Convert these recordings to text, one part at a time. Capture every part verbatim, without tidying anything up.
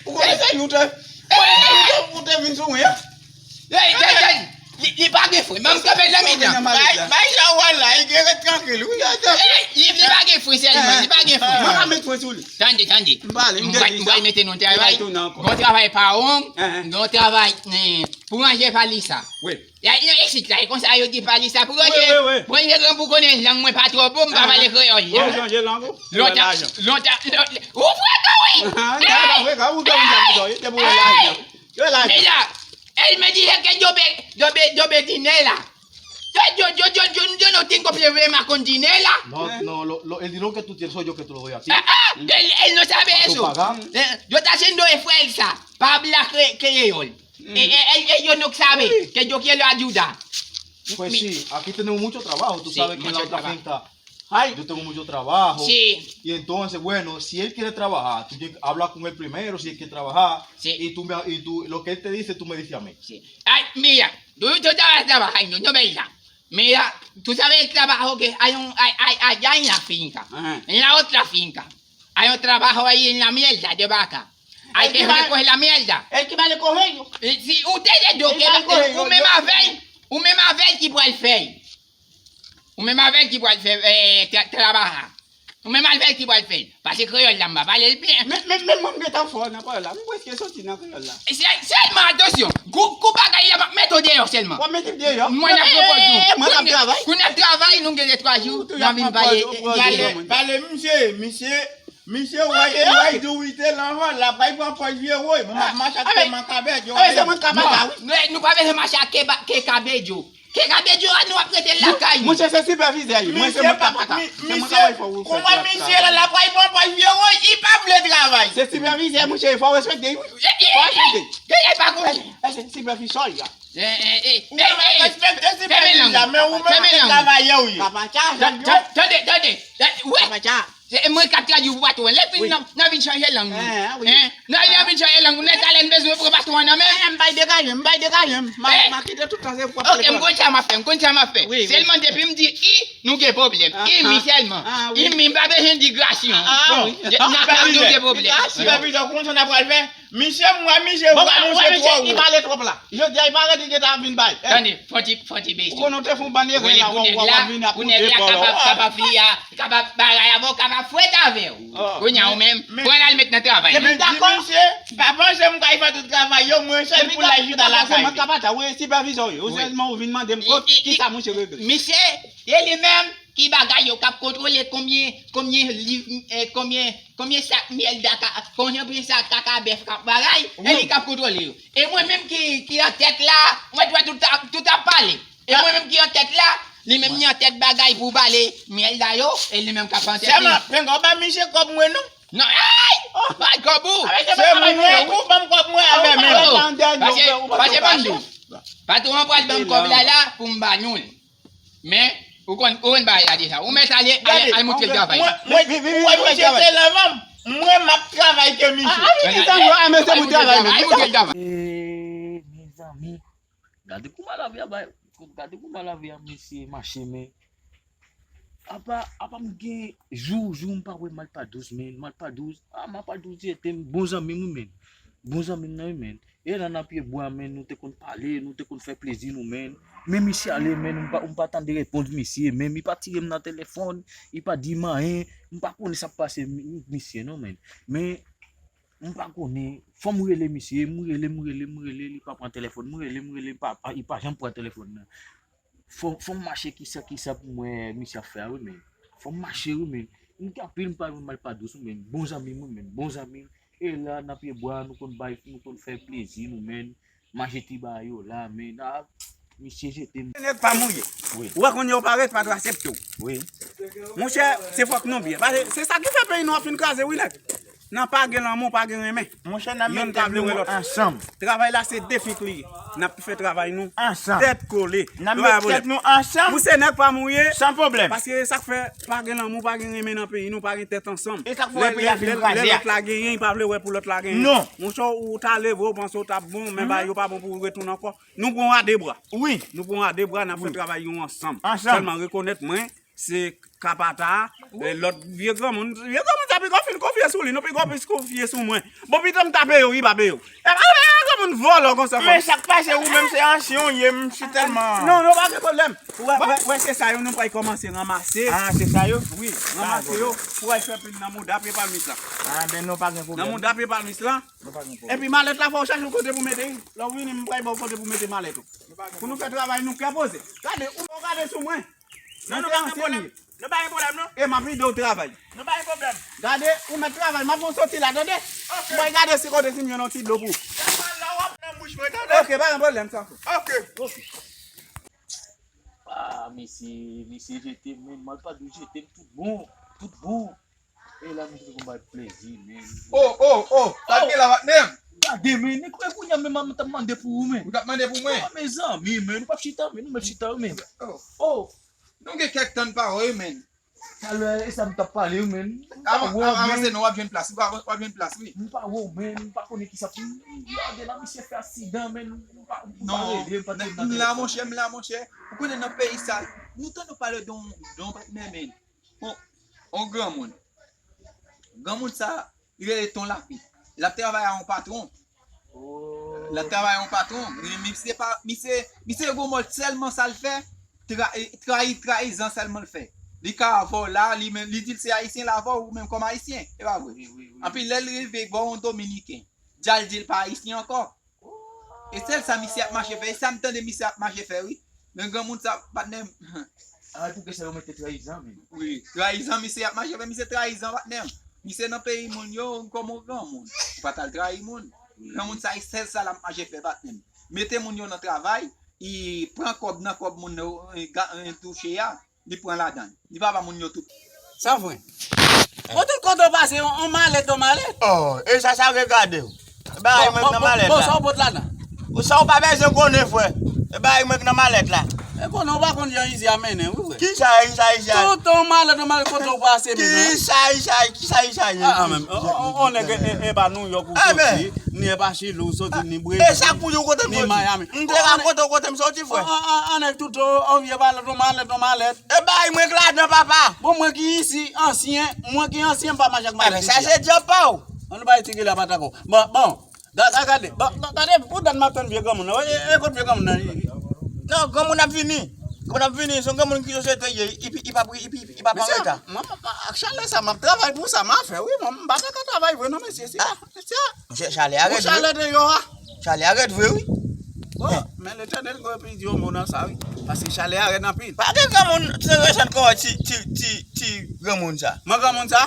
Ou konnen se ou te, ou konnen se ou te, ou te vin sou mwen an? Li pa gen fre, menm kanpe nan mitan. Bay, bay jan w wè l la, li gen ret trankil wi. Li pa gen fre sèlman, li pa gen fre. Mwen pa met fre sou li. Tande, tande. M pale, m te di sa. M pral mete nou travay. Bon travay pawon. Bon travay, eh, pou ranje valiz sa. Wi. Ya, non, isit la, e konsa yo di pale sa pou ranje. Wi, wi, wi. Mwen, gen granm pou konnen lang mwen pa twò bon, m pa pale kreyòl. Ou chanje lang ou? Lontan, lontan, lontan, ou frekan, wi. Ah, non, pa frekan, ou frekan, ou frekan, ou frekan. Yo la. Men la, el me dije que yo be, yo be, yo be dinè la. Yo, yo, yo, yo, yo, yo no tengo problema con dinè la. No, no, lo, lo, él dijo que tú tienes, soy yo que tú lo voy a ti. Ah, ah, él, él no sabe eso. Eh, yo está haciendo esfuerzo para hablar cre-, creol. Eh, eh, eh, ellos no saben que yo quiero ayudar. Pues sí, aquí tenemos mucho trabajo, tú sabes que la otra finca, yo tengo mucho trabajo. Sí. Y entonces, bueno, si él quiere trabajar, tú tienes que hablar con él primero, si él quiere trabajar, y tú me, y tú, lo que él te dice, tú me dices a mí. Sí. Ay, mira, tú, tú estabas trabajando, no me digas. Mira, tú sabes el trabajo que hay, un, hay, hay allá en la finca, en la otra finca. Hay un trabajo ahí en la mierda de vaca. Hay que recoger la mierda. El que va a recoger yo. Eh, si ustedes dos que va, ou menm avè l, ou menm avè l ki pral fè l. Ou menm avè l ki pral fè, eh, tra-, travay. Ou menm avè l ki pral fè l. Paske kreyòl la, m pa pale l byen. Men, men, men mwen m gentan fò nan pawòl la. M prèske soti nan kreyòl la. Sèlman, atansyon. Kou, kou bagay la, m ap mete w deyò sèlman. W ap mete m deyò? Mwen ap pwopoze w. Mwen ap travay. Kounye a travay, nou gen de twa jou, m ap vin pale. Pale, pale, misye, misye. Misye, wè, wè, di w ite lan vòl la, pa y pran pòz vye woy. Mwen m ap mache ak pye makabèdyo. Se mwen k ap mache, wi. Nou pa bezwen mache ak ke kabedyo. Ke kabedyo a, nou ap rete lakay nou. Monchè, se sipèvizè li. Mwen, se mwen k ap mache. Se mwen k ap fè w. Kòman misye la, la pa y pran pòz vye woy, li pa vle travay. Se sipèvizè, monchè, fò w respekte, wi. Fò w respekte. E pa konn. E se sipèvizè li a. Ou pa respekte sipèvizè, men ou menm se travayè ou ye. Tande, tande. Wè. E mwen k ap tradui pou patwon an. Lè fini, n a vin chanje lang nou. N a vin chanje lang nou. Nètalè, n bezwen pran patwon an nan men. M bay degaje m, m bay degaje m. M a kite tout sa se pou. Ok, m konn sa m ap fè, m konn sa m ap fè. Sèlman depi m di i, nou gen pwoblèm. I mi sèlman. I mi, m pa bezwen digrasyon. N ap tande, nou gen pwoblèm. Sipèvizè, ou konn sa n ap pral fè? Misye, m wè misye, m wè misye twò wo. Li pale twòp la. Jodi a, li parèt li gentan ap vin bay. Tande, fò ti, fò ti bese. Ou konnen w te fè yon bann erè la, w ap koute pawòl. Kounye a kapab, kapab fè a, kapab bagay avè w, kapab fwèt avè w. Kounye a ou menm, pran l al met nan travay. Epi m dakò. Misye, pa panse m kay fè tout travay yo, mwen sèl pou laj chita lakay li. Mwen kapab ta, ou sipèvizè w ye. Ou sèlman ou vin mande m kont, kisa mouche regle. Misye, se li menm ki bagay yo k ap kontwole konbyen, konbyen liv, eh, konbyen, konbyen sak myèl da ka, konbyen sak kaka bèf k ap bagay, e li k ap kontwole yo. E mwen menm ki, ki an tèt la, mwen t wè tout ap, tout ap pale. E mwen menm ki an tèt la, li menm li an tèt bagay pou pale myèl da yo, e li menm k ap an tèt li. Sèlman, penga w ba misye kòb mwen non. Non, ay! Bay kòb ou! Se mwen ou ban m kòb mwen avè menm. Pase, pase ban m di w. Patwon an pral ban m kòb la la pou m ba nou l. Men, ou konn, ou konn bagay la deja. Ou mèt ale, al, al moutre l travay. Mwen, mwen, ou wè misye te lavan m. Mwen m ap travay ke misye. Ah, ah, wi, mezanmi, ah, mesye pou travay, men. Al moutre l travay. Eh, mezanmi. Gade kouman lavi a bay, gade kouman lavi a mesye mache, men. Apa, apa m gen jou, jou m pa wè Malpadous, men. Malpadous, ah, Malpadous se te m bon zanmi m, wi, men. Bon zanmi m nan, wi, men. E la nan pye bwa, men, nou te konn pale, nou te konn fè plezi nou, men. Men misye ale, men, m pa, m pa tande repons misye, men li pa tire m nan telefòn, li pa di m anyen, m pa konnen sa k pase mi-, misye, non, men. Men, m pa konnen, fò m rele misye, m rele, m rele, m rele, li pa pran telefòn, m rele, m rele, li pa, pa, li pa janm pran telefòn nan. Fò, fò m mache kisa, kisa pou m wè misye ap fè a, wi, men. Fò m mache, wi, men. M gen anpil m pa wè Malpadous, wi, men. Bon zanmi m, wi, men. Bon zanmi m. E la, nan pye bwa, nou konn bay, nou konn fè plezi nou, men. Manje ti bagay yo la, men. Ah, misye jete m. Nèg pa mouye. Wi. Ou wè kounye a w parèt, pa t asepte w. Wi. Monchè, se fòk nou byen. Paske se sa ki fè peyi nou ap fin kraze, wi, nèg. Nan pa gen lanmou, pa gen renmen. Monchè, n ap met tèt nou ansanm. Travay la se defi k li ye. N ap fè travay nou ansanm. Tèt kole. N ap met tèt nou ansanm. Ou se nèg pa mouye. San pwoblèm. Paske sa k fè pa gen lanmou, pa gen renmen nan peyi nou, pa gen tèt ansanm. E sa k fè peyi a fin kraze a. Lè, lè, lè lòt la genyen, li pa vle wè pou lòt la genyen. Non. Monchè, ou ta leve, ou panse ou t ap bon, men bagay yo pa bon pou ou retounen ankò. Nou pran w a de bra. Wi. Nou pran w a de bra, n ap fè travay yo ansanm. Ansanm. Sèlman rekonèt mwen, se Kapata, e, lòt vye granmoun, vye granmoun ta piko fin konfye sou li, nou piko plis konfye sou mwen. Bon, pito m ta peye w, li pa peye w. E pa, e pa, granmoun vòlò konsa. Men sa k pase, ou menm se ansyen w ye, m si tèlman. Non, non, pa gen pwoblèm. Wè, wè, wè, se sa yo nou pral kòmanse ranmase. Ah, se sa yo? Wi, ranmase yo. Pou al fè pil nan mouda pye palmis la. Ah, ben non, pa gen pwoblèm. Nan mouda pye palmis la. Non, pa gen pwoblèm. Epi malèt la, fò w chache yon kote pou mete. Lè w vini, m pral ba w kote pou mete malèt ou. Pou nou fè travay nou kè poze. Gade, ou gade sou mwen. Non, nou pa gen pwoblèm. Nou pa gen pwoblèm, non. E m ap ede w travay. Nou pa gen pwoblèm. Gade, ou mèt travay, m ap fè w soti la, tande? Ok. Mwen gade si kote si m jwenn yon ti dlo pou ou. Sèlman lè w ap nan bouch mwen, tande? Ok, pa gen pwoblèm, sa fè. Ok. Ok. Ah, mesye, mesye jete m, men, m al pa dwe jete m tout bon, tout bon. E la, mesye, konn bay plezi, men. Oh, oh, oh, sa gen la, patnè m? Gade, men, e kounye a, men, m t ap mande pou ou, men. Ou t ap mande pou mwen? Oh, mezanmi, men, ou p ap chita, men, ou mèt chita, men. Oh. Oh. Nou gen kèk tan n pa wè, men. Talè, e sa m t ap pale, men. M pa wè w, men. Avanse non, w ap jwenn plas. W ap jwenn plas, wi. M pa wè w, men. M pa konnen kisa pou m gade la, misye fè aksidan, men. M pa, m pa rele, m pa tande nan telefòn. Non, m la, monchè, m la, monchè. Ou konnen nan peyi sa, nou tande pale de yon, de yon patnè, men. On, on granmoun. Granmoun sa, li rele Ton Lapli. L ap travay a yon patwon. Oh. L ap travay a yon patwon. Li, misye pa, misye, misye gwo mòl sèlman sa l fè. Tra-, e, trayi, trayizan sèlman l fè. Li ka avè w la, li menm, li di l se ayisyen, l avè w, ou menm kòm ayisyen. E pa vre? Wi, wi, wi. Anpi lè l rive bò yon dominiken, dja l di l pa ayisyen ankò. E sèl sa misye ap mache fè, e sa m tande misye ap mache fè, wi. Men granmoun sa, patnè m. A, pou ke sa yo mete trayizan, men. Wi, trayizan misye ap mache fè, misye trayizan, patnè m. Misye nan peyi moun yo, kòm yon granmoun. Ou pa t al trayi moun. Wi. Granmoun sa, e sèl sa l ap mache fè, patnè m. Mete moun yo nan travay, e pran kòb nan kòb moun yo, e, ga-, e, touche a. Li pran ladan l. Li pa ba moun yo tout. San fren. Bon, tout kote w pase, on, on malèt, on malèt. Oh, e sa, sa regade w. E bagay mwen k nan malèt la. Bon, sa w pot ladan? Ou sa w pa bezwen konnen, frè. E bagay mwen k nan malèt la. E konnen w pa konn jan izi a mennen, wi, frè. Kisa, kisa izi a? Tout on malèt, on malèt, kote w pase, men. Kisa izi a, kisa izi a ye? Ah, ah, men, on, on, on nèg, e, e, e pa Nouyòk ou soti, ni e pa Chili ou soti, ni Brezil, ni Miami. E sa k pou di w kote m soti? M te ka konte w kote m soti, frè. On, on, on nèg tout on, on vye malèt, on malèt, on malèt. E bay mwen k ladan, papa. Bon, mwen ki isi, ansyen, mwen ki ansyen, m pa mache ak malèt isi a. Sa se djòb pa w. Ann bay ti gila patakò. Bon, bon. Da, da, gade. Bon, bon, gade, pou dat m ap tann vye granmoun nan. E, e, kot vye granmoun nan? Non, granmoun ap vini. Granmoun ap vini. Se yon granmoun ki sosyete ye. Li, li, li pa, li, li, li pa an reta. Mwen, mwen, ak chalè sa, m ap travay pou sa, m a fè, wi. Mwen, m pa ta ka travay vre, non, mesye. Si. Ah. Mesye, chalè a rèd vre. Chalè deyò a. Chalè a rèd vre, wi. Bon, men Letènèl gen yon pil di yon mo nan sa, wi. Paske chalè a rèd anpil. Pa gen granmoun, se resan kò ti, ti, ti, ti granmoun sa. Mwen granmoun sa?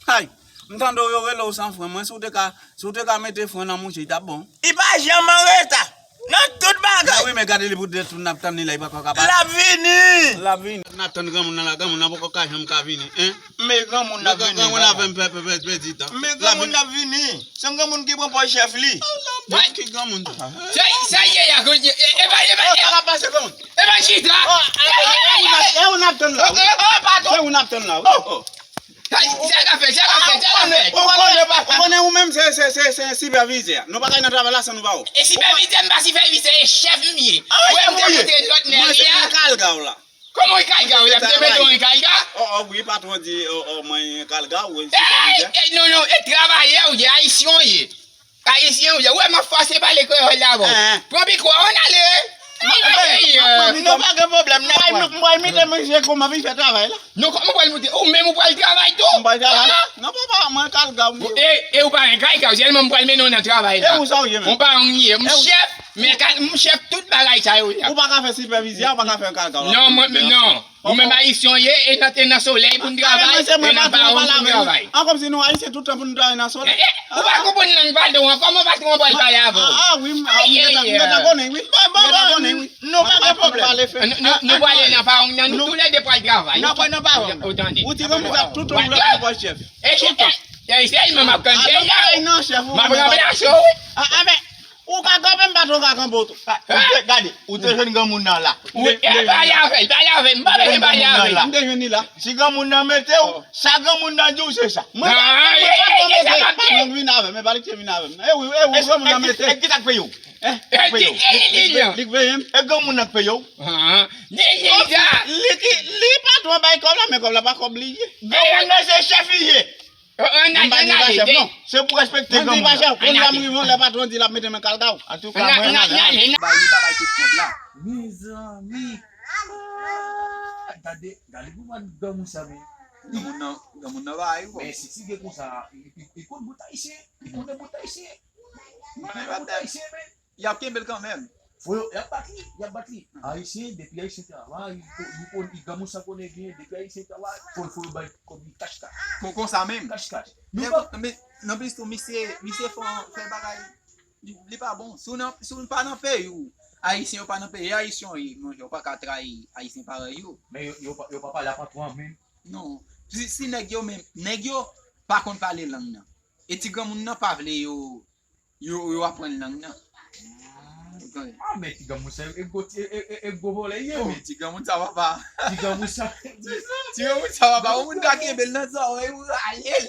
Hay, m tande w yo rele w san fren. Mwen, si w te ka, si w te ka mete fren nan mouche, li t ap bon. Li pa janm an reta. Nan tout bagay. Men wi, men gade li pou dèt tou n ap tann li la, li poko kapab. L ap vini. L ap vini. N ap tann granmoun nan la, granmoun nan poko ka janm ka vini, en. Men granmoun nan ap vini. Granmoun avè m pè, pè, pè, pèdi tan. Men granmoun nan ap vini. Se yon granmoun ki pran pòz chèf li. Ki granmoun sa? Sa, sa ye a, e, e, e pa, e pa, e pa, e pa chita. E ou n ap tann la, wi. E ou n ap tann la, wi. Sa k ap fèt, sa k ap fèt, sa k ap fèt. Ou konnen, ou konnen ou menm se, se, se, se sipèvizè. Nou pa ka nan travay la san nou pa wè w. E sipèvizè, m pa sipèvizè, e chèf m ye. Ou wè m te monte lòt nèg li a. Mwen se yon kalga w la. Kòman yon kalga w ye? Mwen se travayè. Oh, oh, wi, patwon di, oh, oh, mwen yon kalga, ou yon sipèvizè. Ey, ey, non, non, e travayè w ye, ayisyen w ye. Ayisyen, ou wè m ap fòse pale kreyòl la avè w. Pran mikwo a, ann ale. Non, pa gen pwoblèm, n ap pran. M pral mete manje kòman pou fè travay la. Non, kòman w pral mete? Ou menm ou pral travay tou? M pral travay. Non, papa, mwen kalga, m ye. E, e ou pa yon kalga, sèlman m pral mennen w nan travay la. E ou sa w ye menm? Ou pa yon ye, m chèf, men kal-, m chèf tout bagay sa yo la. Ou pa ka fè sipèvizè, ou pa ka fè kalga la. Non, mwen, non. Ou menm ayisyen w ye, e nan, e nan solèy pou n travay, e nan bawon pou n travay. An kòmsi nou ayisyen tout tan pou nou travay nan solèy. E, e, ou pa konprann lang patwon an, kòman patwon an pral pale avè w? Ah, ah, wi, m, ah, m gentan, m gentan konnen, wi. M gentan konnen, wi. Nou pa gen pwoblèm. Nou, nou, nou prale nan bawon nan, nou toulède pral travay. N ap pran nan bawon. Ou tande? Ou ti konn sa tout tan ou lè pou pòs chèf. E, e, e, sèlman m ap kanpe la. M ap ranplase w, wi. Ah, ah, men, Ou ka kanpe, m pa twò ka kanpe w tou. Ah, ou te, gade, ou te jwenn granmoun nan la. Ou, e, pale avè l, pale avè l, m pa bezwen pale avè l. M te jwenn li la. Si granmoun nan mete w, sa granmoun nan di w se sa. Mwen pa, mwen pa twò mete. Mwen vin avè m, e pa li ki te vin avè m. E wi, e wi, granmoun nan mete. E ki sa k peye w? E, ki sa k peye w? Li k peye m. E granmoun nan k peye w? Li ki, li pa twò bay kòb la, men kòb la pa kòb li ye. Granmoun nan se chèf li ye. Mwen pa di l pa chèf, non. Se pou respekte granmoun nan. Kounye a m rive yon lè patwon di l ap mete m nan kalkaw. Antouka, mwen renmen. Bay li pa bay tout kòb la. Mezanmi. Ah, gade, gade pou mwen granmoun sa, men. Granmoun nan, granmoun nan bay ou. Men si ti gen konsa, li konn bout ayisyen. Li konnen bout ayisyen. Li konnen bout ayisyen, men. Y ap kenbe l kanmenm. Fò yo, y ap bat li, y ap bat li. Ayisyen, depi ayisyen travay, li ko- li ko- li granmoun sa konnen byen, depi ayisyen travay, fò fò yo bay kòb li kach kach. Kon konsa menm. Kach kach. Nou Men pa men nan plis tou misye misye fè fè bagay li li pa bon. Si w nan si w pa nan peyi w, ayisyen yo pa nan peyi, ayisyen w ye, monchè, ou pa ka trayi ayisyen parèy ou. Men yo yo pa yo pa pale a patwon an menm. Non. Si si nèg yo menm, nèg yo pa konn pale lang nan. E ti granmoun nan pa vle yo yo yo aprann lang nan. Ah, men ti granmoun sa e gwo ti e e e gwo vòlè ye wi. Ti granmoun sa papa. Ti granmoun sa. Ti granmoun sa papa. Ou moun ka kenbe l nan zòrèy ou rale l.